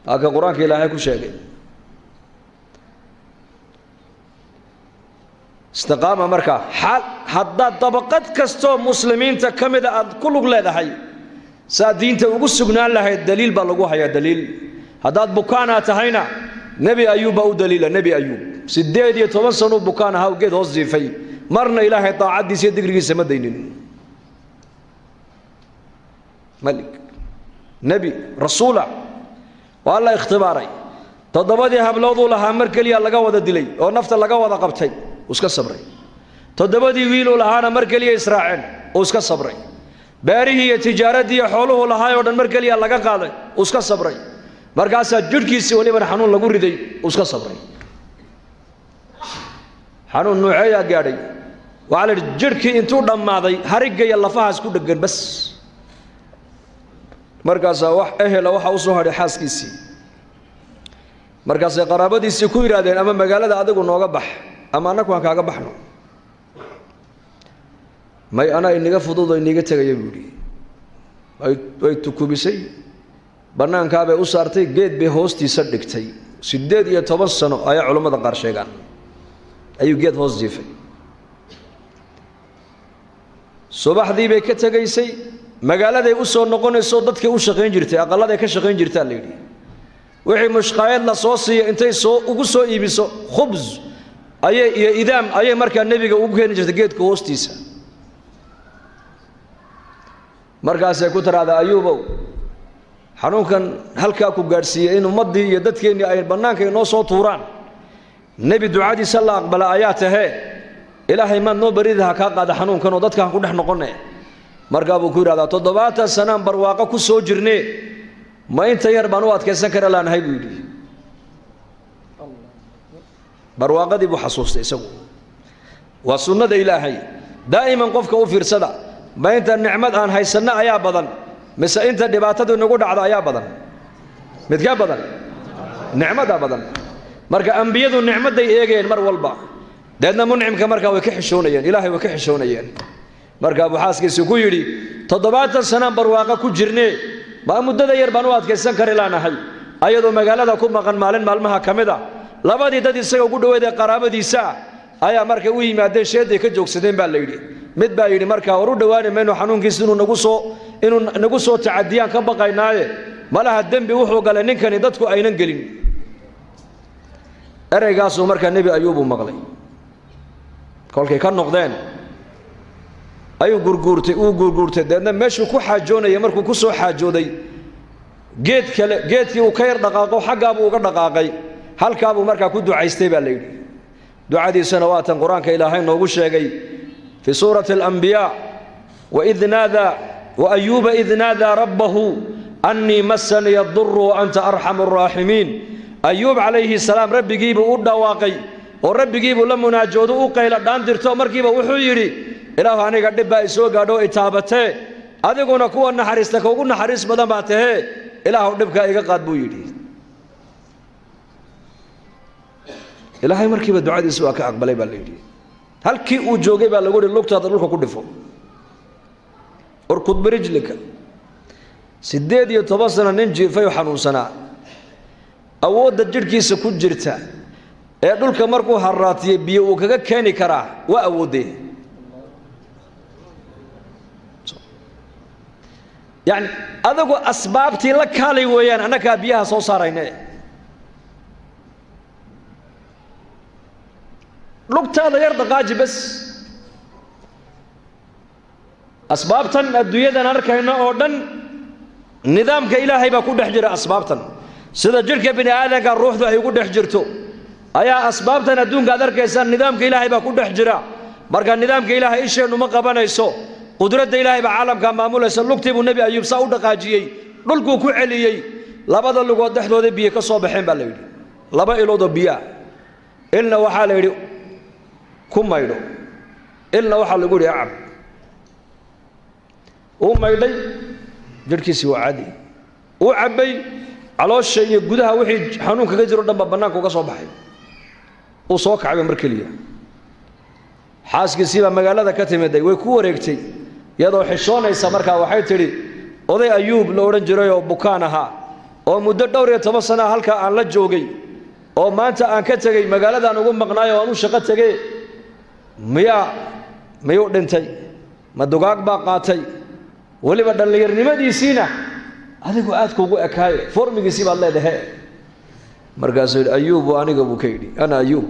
Halka qur-aanka Ilaahay ku sheegay istiqaama. Markaa xaal haddaad dabaqad kastoo muslimiinta ka mida aad ku lug leedahay, saa diinta ugu sugnaan lahayd, daliil baa lagu hayaa. Daliil haddaad bukaanaa tahayna, Nebi Ayuub baa u daliila. Nebi Ayuub 18 sanuu bukaan ahaa, geed hoos jiifay, marna Ilaahay daacaddiisa iyo digrigiisa ma daynin. Malik, nebi, rasuula, waa la ikhtibaaray. 7dii hablooduu lahaa mar keliya laga wada dilay oo nafta laga wada qabtay, uu iska sabray. 7dii wiiluu lahaana mar keliya israaceen, uu iska sabray. Beerihii iyo tijaaraddii iyo xooluhuu lahaay oo dhan mar keliya laga qaaday, uu iska sabray. Markaasaa jidhkiisii welibana xanuun lagu riday, uu iska sabray. Xanuun nuuceeyaa gaadhay? Waxaa la yidhi jidhkii intuu dhammaaday harigga iyo lafahaas ku dheggan bas. Markaasaa wax ehela waxaa u soo hadhay xaaskiisii. Markaasay qaraabadiisii ku yidhaahdeen, ama magaalada adigu nooga bax ama annagu aan kaaga baxno. May, anaa inaga fududoo iniga tegaya, buu yidhi. Way tukubisay, bannaankaabay u saartay, geed bay hoostiisa dhigtay. 18 sano ayaa culammada qaar sheegaan ayuu geed hoos jiifay. Subaxdii bay ka tegaysay, magaaladay u soo noqonayso, dadkay u shaqayn jirtay, aqalladay ka shaqayn jirtaa la yidhi. Wixii mushqaayad la soo siiya intay soo ugu soo iibiso khubs ayay iyo idaam ayay markaa nebiga ugu keeni jirtay geedka hoostiisa. Markaasay ku tiraahdaa, Ayuubow, xanuunkan halkaa ku gaadhsiiyey in ummaddii iyo dadkeennii ay bannaanka inoo soo tuuraan, nebi ducadiisa la aqbala ayaa tahee, Ilaahay maad noo barida ha kaa qaada xanuunkan oo dadka han ku dhex noqonne. Markaa buu ku yidhahdaa, 70 sanaan barwaaqo ku soo jirne, ma inta yar baan u adkaysan kara laanahay, buu yidhi. Barwaaqadii buu xasuustay isagu. Waa sunnada Ilaahay daa'iman. Qofka u fiirsada, ma inta nicmad aan haysanno ayaa badan mise inta dhibaatadu inagu dhacdo ayaa badan? Midkaa badan? Nicmada badan. Marka ambiyadu nicmadday eegayeen mar walba, deedna muncimka markaa way ka xishoonayeen, Ilaahay way ka xishoonayeen. Markaa buu xaaskiisu ku yidhi, 70 sanaan barwaaqo ku jirne, ma muddada yar baan u adkaysan kari laanahay? Ayadoo magaalada ku maqan, maalin maalmaha ka mid a, labadii dad isaga ugu dhoweed ee qaraabadiisa ah ayaa markay u yimaadeen sheeday ka joogsadeen baa la yidhi. Mid baa yidhi, markaa war u dhowaani mayno, xanuunkiisa inuu nagu soo tacadiyaan ka baqaynaaye, malaha dembi wuxuu galay ninkani dadku aynan gelin. Ereygaasuu markaa Nebi Ayuub uu maqlay. Kolkay ka noqdeen ayuu gurguurtay, uu gurguurtay. Deedna meeshuu ku xaajoonaya markuu ku soo xaajooday geed kale, geedkii uu ka yar dhaqaaqo, xaggaabuu uga dhaqaaqay, halkaabuu markaa ku ducaystay baa la yidhi. Ducadiisana waa tan qur-aanka Ilaahay noogu sheegay fii suurati alambiyaa: waid naadaa waayuuba id naadaa rabbahu annii massaniya aduru wa anta arxamu araaximiin. Ayuub calayhi salaam rabbigiibuu u dhawaaqay oo rabbigiibuu la munaajoodo, u qayla dhaan dirto. Markiiba wuxuu yidhi, Ilaahu, aniga dhib baa isoo gaadho itaabatee, adiguna kuwa naxariista ka ugu naxariis badan baa tahee, Ilaahu dhibkaa iga qaad, buu yidhi. Ilaahay markiiba ducadiisi waa ka aqbalay baa la yidhi. Halkii uu joogay baa lagu yihi, lugtaada dhulka ku dhifo, urkud birijlika. 18 sano nin jiifay oo xanuunsanaa, awoodda jidhkiisa ku jirta ee dhulka markuu harraatiyey biyo uu kaga keeni karaa waa awooddee? Yacni adigu asbaabtii la kaalay weeyaan, annagaa biyaha soo saarayne. Lugtaada yar dhaqaaji bas. Asbaabtan adduunyadan arkayno oo dhan nidaamka Ilaahay baa ku dhex jira. Asbaabtan sida jidhka bini aadanka ruuxdu ay ugu dhex jirto ayaa asbaabtan adduunka aad arkaysaan nidaamka Ilaahay baa ku dhex jira. Marka nidaamka Ilaahay isheennu ma qabanayso, qudradda Ilaahay baa caalamkaa maamulaysa. Lugtii buu Nebi Ayuub saa u dhaqaajiyey, dhulkuu ku celiyey, labada lugood dhexdooda biyo ka soo baxeen baa la yidhi, laba iloodoo biyaa. Ilna waxaa la yidhi ku maydho, ilna waxaa lagu yidhi acab. Uu maydhay, jidhkiisii waa caadi. Uu cabbay, caloosha iyo gudaha wixii xanuun kaga jiro dhan baa bannaanka uga soo baxay. Uu soo kacayba mar keliya. Xaaskiisii baa magaalada ka timiday, way ku wareegtay iyadoo xishoonaysa. Markaa waxay tidhi, oday Ayuub la odhan jiray oo bukaan ahaa Oo muddo dhowr iyo toban sanaa halkaa aan la joogay oo maanta aan ka tegey, magaaladaan ugu maqnaayo o aan u shaqo tegee, miyaa miyuu dhintay? Ma dugaag baa qaatay? Weliba dhallinyarnimadiisiina adigu aad kuugu ekaaye, formigiisii baad leedahe. Markaasuu yidhi: "Ayuubu aniga," buu ka yidhi. "Ana Ayuub."